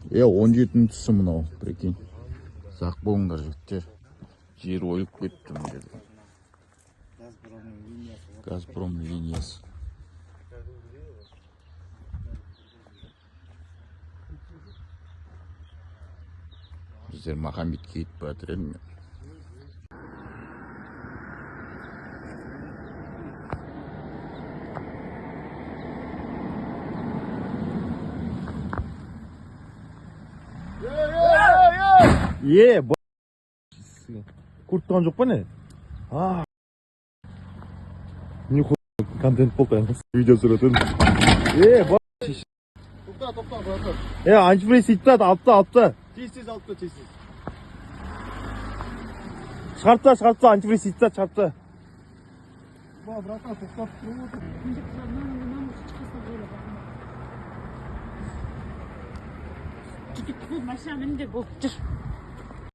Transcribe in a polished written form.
17-шісі мынау, прикинь. Сақ болыңдар, жігіттер. Жер ойып кетті мына жерде. Газпром линиясы. Біздер Махамбетке кетіп бара жатыр едім мен. Е, көріп тұрған жоқ па не? А. Не контент болды енді. Видео түсіріп едім. Е, Тоқта, тоқта, братан. Е, антифриз итті алып та, алып та. Тез, тез алып та, тез, тез. Шығарып та, шығарып та, антифриз итті шығарып та. Ба, братан, тоқтап тұрып отыр. Машина мінде болып жүр.